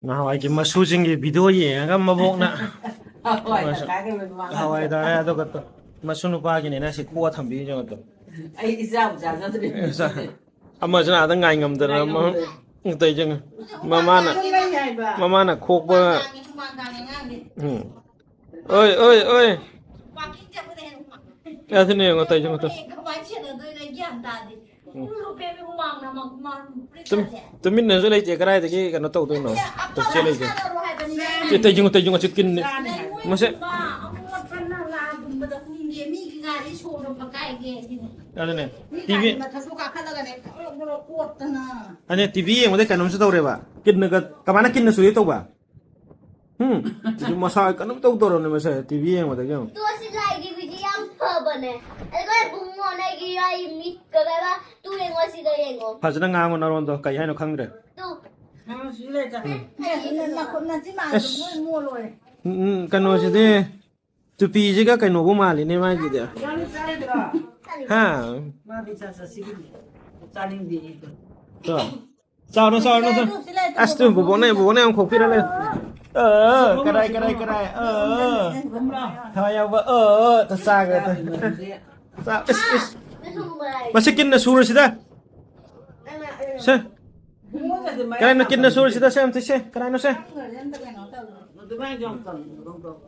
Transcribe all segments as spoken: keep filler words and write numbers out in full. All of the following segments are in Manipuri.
ꯅꯍꯥꯟꯋꯥꯏꯒꯤ ꯃꯁꯨꯁꯤꯡꯒꯤ ꯚꯤꯗꯤꯑꯣ ꯌꯦꯡꯉꯒ ꯃꯕꯣꯛꯅ ꯍꯋꯥꯏ ꯇꯪꯈꯥꯏ ꯀꯩꯅꯣ ꯃꯥꯡꯍꯟꯕ꯫ ꯍꯋꯥꯏ ꯇꯥꯔꯦ, ꯑꯗꯨꯒ ꯇꯣ-, ꯃꯁꯨ ꯅꯨꯄꯥꯒꯤꯅꯦꯅ ꯁꯤ ꯈꯣꯛꯑ ꯊꯝꯕꯤꯔꯤꯁꯦ ꯉꯥꯛꯇ꯫ ꯑꯩ ꯏꯆꯥꯕꯨ ꯆꯥꯖꯗ꯭ꯔꯦ꯫ ꯑꯃꯁꯤꯅ ꯑꯥꯗ ꯉꯥꯏ ꯉꯝꯗꯅ ꯑꯃ ꯇꯧꯔꯤꯁꯦ꯫ ꯃꯃꯥꯅ ꯂꯩ ꯍꯥꯏꯕ꯫ ꯃꯃꯥꯅ ꯈꯣꯛꯄ꯫ ꯎꯝ꯫ ꯑꯣꯏ ꯑꯣꯏ ꯑꯣꯏ꯫ ꯋꯥꯀꯤꯡ ꯆꯠꯄꯗ ꯍꯦꯟꯅ ꯍꯨꯃꯥꯡ꯫ ꯑꯗꯨꯅꯦ ꯌꯦꯡꯉꯣ ꯇꯧꯔꯤꯁꯦ ꯉꯥꯛꯇ꯫ ꯀꯃꯥꯏꯅ ꯁꯦꯟꯅꯗꯣꯏꯅꯣ ꯑꯩ ꯒ꯭ꯌꯥꯟ ꯇꯥꯗꯦ꯫ ꯎꯝ꯫ ꯂꯨꯄꯦꯝꯃꯤ ꯍꯨꯃꯥꯡꯅ ꯃ-, ꯃ-, ꯐꯨꯔꯤꯠ ꯇꯨꯝ-, ꯀꯥꯁꯦ꯫ ꯇꯨꯃꯤꯟꯅꯁꯨ ꯂꯩꯇꯦ, ꯀꯗꯥꯏꯗꯒꯤ ꯀꯩꯅꯣ ꯇꯧꯗꯣꯏꯅꯣ? ꯇꯧ-, ꯆꯦꯜꯂꯛꯏꯁꯦ꯫ ꯁꯥꯟꯅꯔꯣ ꯍꯥꯏꯕꯅꯦ꯫ ꯆꯦ, ꯇꯩꯖꯤꯡꯉꯣ, ꯇꯩꯖꯤꯡꯉꯣ, ꯆꯦ ꯀꯤꯟꯅꯤ꯫ ꯃꯁꯦ꯫ ꯃꯥ ꯑꯃꯣꯠꯄ ꯅꯂꯥꯒꯨꯝꯕꯗ ꯈꯪꯗꯦ, ꯃꯤꯒꯤ ꯒꯥꯔꯤ ꯁꯣꯔꯣꯛꯇ ꯀꯥꯏꯒꯦ ꯁꯤꯅꯦ꯫ ꯑꯗꯨꯅꯦ꯫ ꯃꯤ ꯇꯤꯚꯤ꯫ ꯒꯥꯔꯤ ꯃꯊꯛꯇꯣ ꯀꯥꯈꯠꯂꯒꯅꯦ ꯕꯣꯔꯣ ꯕꯣꯔꯣ ꯀꯣꯠꯇꯅ꯫ ꯑꯗꯨꯅꯦ, ꯇꯤꯚꯤ ꯌꯦꯡꯕꯗ ꯀꯩꯅꯣꯝꯁꯨ ꯇꯧꯔꯦꯕ꯫ ꯀꯤꯟꯅꯒ ꯀꯃꯥꯏꯅ ꯀꯤꯟꯅ ꯁꯨꯏ ꯇꯧꯕ? ꯎꯝ꯫ ꯁꯤꯁꯨ ꯃꯁꯥ ꯀꯩꯅꯣꯝ ꯇꯧ ꯇꯧꯔꯕꯅꯦ ꯃꯁꯦ, ꯇꯤꯚꯤ ꯌꯦꯡꯕꯗꯒꯤ ꯑꯃꯨꯛ꯫ ꯇꯣꯁꯤ ꯂꯥꯏꯒꯤ ꯃꯤꯗꯤ ꯌꯥꯝ ꯐꯕꯅꯦ꯫ ꯑꯩꯈꯣꯏ ꯏꯕꯨꯡꯉꯣꯅ ꯑꯩꯒꯤ ꯑꯩ ꯃꯤꯠꯀ ꯀꯩꯕ ꯇꯨ ꯌꯦꯡꯉꯣ ꯁꯤꯗ ꯌꯦꯡꯉꯣ꯫ ꯐꯖꯅ ꯉꯥꯡꯉꯣ ꯅꯔꯣꯟꯗꯣ, ꯀꯩ ꯍꯥꯏꯅꯣ ꯈꯪꯗ꯭ꯔꯦ꯫ ꯇꯨ꯫ ꯍꯥ, ꯁꯤ ꯂꯩꯇ꯫ ꯃꯈꯨꯠ ꯃꯆꯤꯟ ꯃꯥꯟꯗ ꯃꯣꯏ ꯃꯣ ꯂꯣꯏꯔꯦ꯫ ꯎꯝ, ꯎꯝ, ꯀꯩꯅꯣꯁꯤꯗꯤ, ꯇꯨꯄꯤꯁꯤꯒ ꯀꯩꯅꯣꯕꯨ ꯃꯥꯜꯂꯤꯅꯦ ꯃꯥꯒꯤꯗꯤ꯫ ꯏꯕꯥꯅꯤ ꯆꯥꯔꯣꯏꯗ꯭ꯔꯣ? ꯍꯥ? ꯃꯥꯗꯤ ꯆꯥ ꯆꯥꯁꯤꯒꯤ ꯆꯥꯅꯤꯡꯗꯦ ꯑꯩꯗꯣ꯫ ꯆꯥꯎ꯫ ꯆꯥꯎꯅꯣ, ꯆꯥꯎꯅꯣ, ꯆꯥꯎ꯫ ꯑꯁ, ꯇꯨ, ꯕꯣꯕꯣꯛꯅ, ꯕꯣꯕꯣꯛꯅ ꯌꯥꯝ ꯈꯣꯛꯄꯤꯔ ꯂꯩ꯫ ꯑ, ꯀꯗꯥꯏ, ꯀꯗꯥꯏ, ꯀꯗꯥꯏ? ꯑ, ꯑ꯫ ꯊꯋꯥꯏ ꯌꯥꯎꯕ, ꯑ, ꯑ, ꯇ ꯆꯥꯒ꯭ꯔꯦ, ꯇ꯫ ꯆꯥ-, ꯏꯁ, ꯏꯁ꯫ ꯃꯁꯤ ꯀꯤꯟꯅ ꯁꯨꯔꯁꯤꯗ꯫ ꯁꯦ꯫ ꯀꯅꯥꯅꯣ ꯀꯤꯟꯅ ꯁꯨꯔꯁꯤꯗ, ꯁꯦ, ꯑꯝꯇ ꯁꯦ꯫ ꯀꯅꯥꯅꯣ ꯁꯦ? ꯑꯗꯨꯃꯥꯏꯅ ꯌꯥꯝ ꯇꯧ-, ꯇꯧ-, ꯇꯧ-,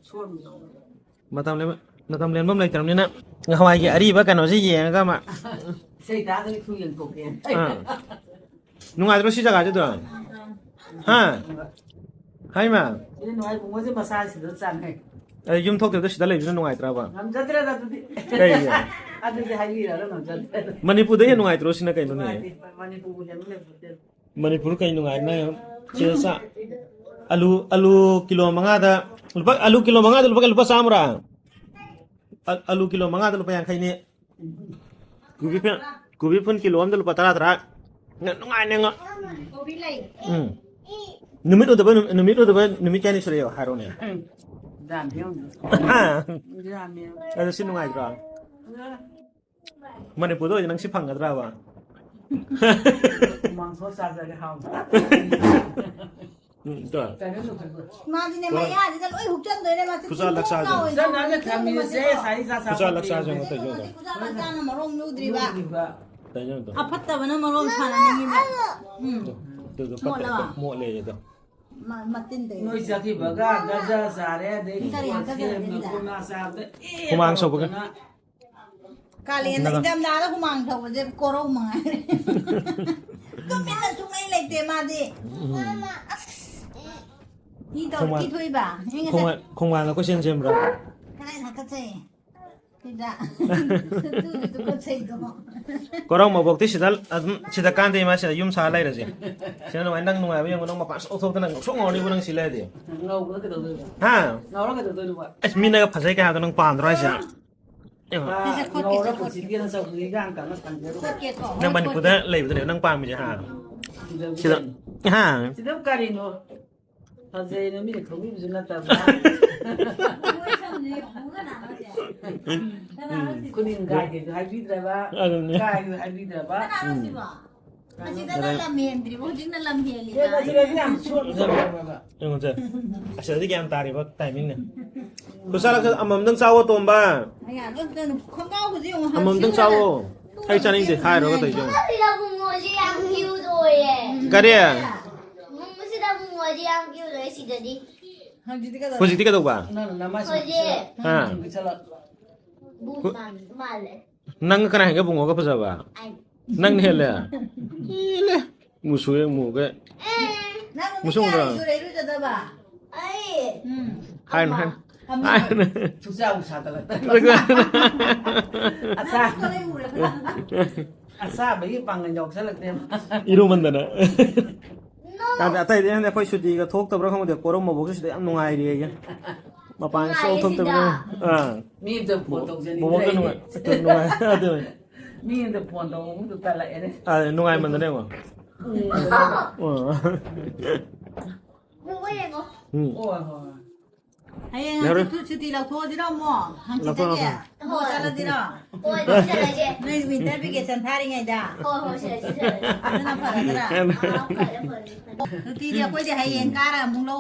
ꯁꯣꯟꯕ ꯇꯧꯕ꯫ ꯃꯇꯝ ꯂꯦꯟꯕ-, ꯃꯇꯝ ꯂꯦꯟꯐꯝ ꯂꯩꯇ꯭ꯔꯕꯅꯤꯅ ꯅꯍꯥꯟꯋꯥꯏꯒꯤ ꯑꯔꯤꯕ ꯀꯩꯅꯣꯁꯤ ꯌꯦꯡꯉꯒ ꯑꯃ꯫ ꯏꯁꯩ ꯇꯥꯗ꯭ꯔꯗꯤ ꯊꯨ ꯌꯦꯡꯊꯣꯛꯀꯦ꯫ ꯑꯥ꯫ ꯅꯨꯡꯉꯥꯏꯇ꯭ꯔꯣ ꯁꯤ ꯖꯒꯥꯁꯤꯗ? ꯍꯥ? ꯍꯥꯏꯃ? ꯁꯤꯗ ꯅꯨꯡꯉꯥꯏ, ꯕꯨꯡꯉꯣꯁꯦ ꯃꯁꯥꯁꯤꯗ ꯆꯥꯟꯅꯩ꯫ ꯑꯩ ꯌꯨꯝ ꯊꯣꯛꯇꯕꯤꯗ ꯁꯤꯗ ꯂꯩꯕꯁꯤꯅ ꯅꯨꯡꯉꯥꯏꯇ꯭ꯔꯕ? ꯉꯝꯖꯗ꯭ꯔꯦꯗ ꯑꯗꯨꯗꯤ꯫ ꯀꯩꯒꯤ? ꯑꯗꯨꯗꯤ ꯍꯥꯏꯕꯤꯔꯒ ꯉꯝꯖꯗ꯭ꯔꯦ꯫ ꯃꯅꯤꯄꯨꯔꯗ ꯍꯦꯟꯅ ꯅꯨꯡꯉꯥꯏꯇ꯭ꯔꯣ ꯁꯤꯅ ꯀꯩꯅꯣꯅꯦ? ꯅꯨꯡꯉꯥꯏꯇꯦ꯫ ꯃꯅꯤꯄꯨꯔꯕꯨ ꯍꯦꯟꯕ ꯂꯩꯄꯣꯠꯇꯦ꯫ ꯃꯅꯤꯄꯨꯔ ꯀꯩ ꯅꯨꯡꯉꯥꯏꯅ? ꯁꯤꯗ ꯆꯥ-, ꯑꯂꯨ, ꯑꯂꯨ ꯀꯤꯂꯣ ꯃꯉꯥꯗ ꯂꯨꯄꯥ, ꯑꯂꯨ ꯀꯤꯂꯣ ꯃꯉꯥꯗ ꯂꯨꯄꯥ, ꯂꯨꯄꯥ ꯆꯥꯝꯃꯔꯥ? ꯑ-, ꯑꯂꯨ ꯀꯤꯂꯣ ꯃꯉꯥꯗ ꯂꯨꯄꯥ ꯌꯥꯡꯈꯩꯅꯤ꯫ ꯀꯣꯕꯤ ꯐꯨꯟ, ꯀꯣꯕꯤ ꯐꯨꯟ ꯀꯤꯂꯣ ꯑꯃꯗ ꯂꯨꯄꯥ ꯇꯔꯥ, ꯇꯔꯥ꯫ ꯅ-, ꯅꯨꯡꯉꯥꯏꯅꯦ ꯉꯣ꯫ ꯀꯣꯕꯤ ꯂꯩ꯫ ꯎꯝ꯫ ꯅꯨꯃꯤꯠ ꯎꯗꯕ ꯅꯨ-, ꯅꯨꯃꯤꯠ ꯎꯗꯕ ꯅꯨꯃꯤꯠ ꯀꯌꯥꯅꯤ ꯁꯨꯔꯦ ꯍꯥꯏꯔꯣꯅꯦ? ꯗꯥꯝ ꯌꯧꯅ꯫ ꯍꯥ? ꯗꯥꯝ ꯌꯧꯅ꯫ ꯑꯗꯣ ꯁꯤ ꯅꯨꯡꯉꯥꯏꯇ꯭ꯔꯣ? ꯃꯅꯤꯄꯨꯔꯗ ꯑꯣꯏꯗꯤ ꯅꯪ ꯁꯤ ꯐꯪꯒꯗ꯭ꯔꯕ? ꯍꯨꯃꯥꯡ ꯁꯧꯔ ꯆꯥꯖꯒꯦ, ꯍꯥꯎꯅ꯫ ꯎꯝ, ꯇꯣ꯫ ꯀꯩꯅꯣ ꯇꯧꯊꯣꯛꯈ꯭ꯔꯣ꯫ ꯃꯥꯗꯤꯅꯦ, ꯍꯣꯏ꯫ ꯃꯌꯥꯁꯤꯗ ꯂꯣꯏ ꯍꯨꯛꯆꯟꯗꯣꯏꯅꯦ, ꯃꯥꯁꯤ ꯈꯨꯠꯁꯥ ꯂꯛꯁꯥꯁꯦ꯫ ꯄꯨꯡꯉꯥꯎ ꯉꯥꯎꯋꯦ꯫ ꯆꯞ ꯃꯥꯟꯅ ꯊꯝꯃꯤꯁꯦ, ꯁꯥꯔꯤ ꯆꯥ ꯈꯨꯠꯁꯥ ꯆꯥꯕ ꯂꯛꯁꯥꯁꯦ ꯄꯤꯔꯤꯁꯦ꯫ ꯌꯦꯡꯉꯣ, ꯇꯧ, ꯌꯦꯡꯉꯣ꯫ ꯈꯨꯠꯁꯥ ꯂꯛꯁꯥꯅ ꯃꯔꯣꯝ ꯂꯨꯗ꯭ꯔꯤꯕ꯫ ꯇꯧ, ꯌꯦꯡꯉꯣ, ꯇꯧ꯫ ꯑꯐꯠꯇꯕꯅ ꯃꯔꯣꯝ ꯁꯥꯟꯅꯅꯤꯡꯉꯤꯕ꯫ ꯎꯝ꯫ ꯑꯗꯨꯗꯣ ꯐꯠꯇꯕ ꯃꯣꯠꯂꯕ? ꯃꯣꯠꯂꯦ ꯑꯗꯣ꯫ ꯃ-, ꯃꯇꯤꯟꯗꯩ꯫ ꯅꯣꯏ ꯆꯠꯈꯤꯕꯒ ꯒꯖꯔ ꯆꯥꯔꯦ, ꯑꯗꯩ ꯀꯔꯤ ꯁꯦꯝ ꯍꯥꯞꯀꯗꯕꯅꯣ ꯁꯤꯗ? ꯃꯀꯨ ꯉꯥ ꯆꯥꯕꯗ ꯑꯦ ꯍꯨꯃꯥꯡ ꯁꯧꯕꯒ꯫ ꯇꯧꯗꯅ꯫ ꯀꯥꯂꯦꯟꯗ, ꯅꯪ ꯏꯪꯊꯝꯊꯥꯗ ꯍꯨꯃꯥꯡ ꯁꯧꯕꯁꯦ ꯀꯣꯔꯧ ꯃꯉꯥꯏꯔꯦ꯫ ꯇꯨꯃꯤꯟꯅ ꯁꯨꯡꯂꯩ ꯂꯩꯇꯦ ꯃꯥꯗꯤ꯫ ꯎꯝ꯫ ꯑꯁ꯫ ꯏ ꯇꯧ-, ꯈꯣꯡꯕꯥꯟ-, ꯏ ꯊꯣꯛꯏꯕ? ꯏ ꯉꯁꯥꯏ ꯈꯣꯡꯕꯥꯟ-, ꯈꯣꯡꯕꯥꯟꯗ ꯀꯣꯏꯆꯦꯟ ꯆꯦꯟꯕ꯭ꯔꯥ? ꯀꯗꯥꯏ ꯍꯥꯀꯠꯆꯩ? ꯁꯤꯗ꯫ ꯑꯗꯨꯗꯤ ꯇꯨꯀꯠꯆꯩꯗꯣ꯫ ꯀꯣꯔꯧ ꯃꯕꯣꯛꯇꯤ ꯁꯤꯗ ꯑꯗꯨꯝ, ꯁꯤꯗ ꯀꯥꯟꯗꯦ, ꯃꯥ ꯁꯤꯗ ꯌꯨꯝ ꯁꯥ ꯂꯩꯔꯁꯦ꯫ ꯁꯤꯗ ꯅꯨꯡꯉꯥꯏ-, ꯅꯪ ꯅꯨꯡꯉꯥꯏꯕ ꯌꯦꯡꯉꯨ, ꯅꯪ ꯃꯄꯥꯟ ꯁꯨꯛꯊꯣꯛ ꯊꯣꯛꯇꯅ ꯉꯧꯁꯣꯛ ꯉꯧꯔꯅꯤꯕꯨ ꯅꯪ ꯁꯤ ꯂꯩꯔꯗꯤ꯫ ꯉꯧꯕꯗ ꯀꯩꯗꯧꯗꯣꯏꯕ? ꯍꯥ? ꯉꯧꯔ ꯀꯩꯗꯧꯗꯣꯏꯅꯣꯕ? ꯑꯁ, ꯃꯤꯅꯒ ꯐꯖꯩ ꯀꯥꯏ ꯍꯥꯏꯕꯗꯣ ꯅꯪ ꯄꯥꯝꯗ꯭ꯔꯣ ꯍꯥꯏꯁꯦ? ꯑꯦ, ꯃꯥ ꯁꯤꯁꯦ ꯈꯣꯠꯀꯦ, ꯉꯧꯔ ꯁꯤ ꯈꯣꯠꯀꯦ꯫ ꯄꯨꯟꯁꯤꯒꯤ ꯍꯦꯟꯅ ꯆꯧꯀ꯭ꯔꯤꯒ ꯌꯥꯝ ꯀꯟꯅ ꯊꯥꯡꯖꯔꯣꯏ꯫ ꯈꯣꯠꯀꯦꯀꯣ, ꯅꯪ ꯈꯣꯠꯀꯦ꯫ ꯃꯅꯤꯄꯨꯔꯗ ꯂꯩꯕꯗꯨꯅꯦ ꯅꯪ ꯄꯥꯝꯃꯤꯁꯦ, ꯍꯥ? ꯁꯤꯗꯕꯨ ꯁꯤꯗ, ꯀꯔꯤꯅꯣ? ꯍꯥ? ꯁꯤꯗꯕꯨ ꯀꯔꯤꯅꯣ? ꯐꯖꯩꯅ ꯃꯤꯅ ꯈꯪꯕꯤꯕꯁꯨ ꯅꯠꯇꯕ꯫ ꯎꯝ꯫ ꯈꯨꯅꯤꯡ ꯀꯥꯏꯒꯦꯁꯨ ꯍꯥꯏꯕꯤꯗ꯭ꯔꯕ, ꯑꯗꯨꯅꯦ꯫ ꯀꯥꯏꯒꯦꯁꯨ ꯍꯥꯏꯕꯤꯗ꯭ꯔꯕ꯫ ꯀꯅꯥꯅꯣ ꯁꯤꯕꯣ? ꯑꯁꯤꯗꯅ ꯑꯗꯩ ꯂꯝ ꯍꯦꯟꯗ꯭ꯔꯤꯕ, ꯍꯧꯖꯤꯛꯅ ꯂꯝ ꯍꯦꯜꯂꯤꯕ꯫ ꯍꯦꯟꯕꯁꯤꯗꯗꯤ ꯌꯥꯝ ꯁꯣꯠꯂꯤꯕ꯫ ꯌꯦꯡꯉꯨꯁꯦ꯫ ꯑꯁꯤꯗꯗꯤ ꯒ꯭ꯌꯥꯟ ꯇꯥꯔꯤꯕ timingꯅꯦ꯫ ꯈꯨꯠꯁꯥ ꯂꯛꯁꯥ ꯑꯃꯃꯝꯗꯪ ꯆꯥꯎꯑꯣ, ꯇꯣꯝꯕ꯫ ꯑꯌꯥ, ꯑꯗꯨ ꯈꯣꯡꯒ꯭ꯔꯥꯎꯒꯗꯤ ꯌꯦꯡꯉꯨ, ꯑꯃꯃꯝꯇꯪ ꯍꯥꯞꯆꯤꯜꯂꯒ ꯆꯥꯎꯑꯣ꯫ ꯑꯩ ꯆꯥꯅꯤꯡꯗꯦ ꯍꯥꯏꯔꯣꯒ ꯇꯧꯔꯤꯁꯦ ꯌꯦꯡꯉꯨ꯫ ꯁꯤꯗ ꯕꯨꯡꯉꯣꯁꯦ ꯌꯥꯝ cute ꯑꯣꯏꯌꯦ꯫ ꯀꯔꯤ? ꯕꯨꯡꯉꯣꯁꯤꯗ ꯕꯨꯡꯉꯣꯁꯦ ꯌꯥꯝ cute ꯑꯣꯏꯌꯦ ꯁꯤꯗꯗꯤ꯫ ꯍꯧꯖꯤꯛꯇꯤ ꯀꯩꯗꯧꯕ? ꯍꯧꯖꯤꯛꯇꯤ ꯀꯩꯗꯧꯕ? ꯅꯪ ꯅꯃꯥꯏ ꯍꯧꯖꯤꯛ꯫ ꯁꯛꯁꯤꯗ ꯑꯥ꯫ ꯆꯠꯂꯣ꯫ ꯕꯨꯠ ꯃꯥꯟ-, ꯃꯥꯜꯂꯦ꯫ ꯅꯪ ꯀꯅꯥ ꯍꯦꯟꯒꯦ ꯕꯨꯡꯉꯣꯒ ꯐꯖꯕ? ꯑꯩ꯫ ꯅꯪꯅ ꯍꯦꯜꯂꯦ? ꯍꯦꯜꯂꯦ꯫ ꯃꯨꯁꯨꯛꯑꯦ ꯃꯨꯒꯦ꯫ ꯑꯦ꯫ ꯅꯪ ꯅꯨꯃꯤꯠ ꯃꯨꯁꯨꯛ ꯀꯌꯥꯅꯤ ꯃꯨꯗ꯭ꯔꯣ? ꯁꯨꯔꯦ ꯏꯔꯨꯖꯗꯕ? ꯑꯩ꯫ ꯎꯝ꯫ ꯍꯥꯏꯅꯨ, ꯍꯥꯏꯅꯨ꯫ ꯑꯃ꯫ ꯍꯥꯏꯅꯨ꯫ ꯁꯨꯛꯆꯥ ꯑꯃꯨꯛ ꯁꯥꯒꯠꯂꯛꯇꯅ꯫ ꯑꯁꯥ-, ꯅꯪ ꯀꯣꯂꯩ ꯎꯔꯦ ꯈꯔ꯫ ꯑꯁꯥꯕꯒꯤ ꯄꯥꯡꯒꯜ ꯌꯥꯎꯁꯜꯂꯛꯇꯦꯕ꯫ ꯏꯔꯨꯃꯟꯗꯅ꯫ No꯫ ꯌꯥꯗꯦ, ꯑꯇꯩꯗꯤ ꯈꯪꯗꯦ, ꯑꯩꯈꯣꯏ ꯁꯨꯇꯤꯒ ꯊꯣꯛꯇꯕ꯭ꯔꯥ ꯈꯪꯗꯦ, ꯀꯣꯔꯧ ꯃꯕꯣꯛꯁꯨ ꯁꯤꯗ ꯌꯥꯝ ꯅꯨꯡꯉꯥꯏꯔꯤꯌꯦ꯫ ꯃꯄꯥꯟ ꯅꯨꯡꯉꯥꯏꯌꯦ ꯁꯨꯡꯊꯣꯛ ꯊꯣꯛꯇꯕꯅꯤꯅ꯫ ꯁꯤꯗ꯫ ꯑꯥ꯫ ꯃꯤ ꯑꯝꯇ ꯐꯣꯟ ꯇꯧꯖꯅꯤꯡꯗ꯭ꯔꯦ ꯕꯣꯕꯣꯛꯇ ꯑꯩꯗꯤ꯫ ꯅꯨꯡꯉꯥꯏ-, ꯅꯨꯡꯉꯥꯏ-, ꯑꯗꯨꯅꯦ꯫ ꯃꯤ ꯑꯝꯇ ꯐꯣꯟ ꯇꯧꯕ ꯑꯃꯨꯛꯇ ꯇꯜꯂꯛꯑꯦꯅꯦ꯫ ꯑꯥ, ꯅꯨꯡꯉꯥꯏꯃꯟꯗꯅ ꯌꯦꯡꯉꯣ꯫ ꯎꯝ꯫ ꯑꯥ꯫ ꯕꯣꯕꯣꯛ ꯌꯦꯡꯉꯣ꯫ ꯎꯝ꯫ ꯍꯣꯏ, ꯍꯣꯏ, ꯍꯣꯏ꯫ ꯍꯌꯦꯡ ꯂꯧꯔꯣꯏ꯫ ꯍꯪꯆꯤꯠ ꯁꯨꯇꯤ ꯂꯧꯊꯣꯛꯑꯁꯤꯔꯣ ꯑꯃꯨꯛ? ꯍꯪꯆꯤꯠꯇꯒꯤ? ꯂꯧꯊꯣꯛꯑꯣ, ꯂꯧꯊꯣꯛꯑꯣ꯫ ꯑꯃꯨꯛ ꯆꯠꯂꯁꯤꯔꯣ? ꯍꯣꯏ, ꯆꯠꯂꯁꯦ꯫ ꯅꯣꯏ winter vacation ꯊꯥꯔꯤꯉꯩꯗ? ꯍꯣꯏ, ꯍꯣꯏ, ꯆꯠꯂꯁꯦ, ꯆꯠꯂꯁꯦ꯫ ꯑꯗꯨꯅ ꯐꯔꯗ꯭ꯔꯥ? ꯑꯥ, ꯐꯔꯦ, ꯐꯔꯦ, ꯐꯔꯦ꯫ ꯁꯨꯇꯤꯗꯤ ꯑꯩꯈꯣꯏꯗꯤ ꯍꯌꯦꯡ ꯀꯥꯔ ꯑꯃꯨꯛ ꯂꯧ꯫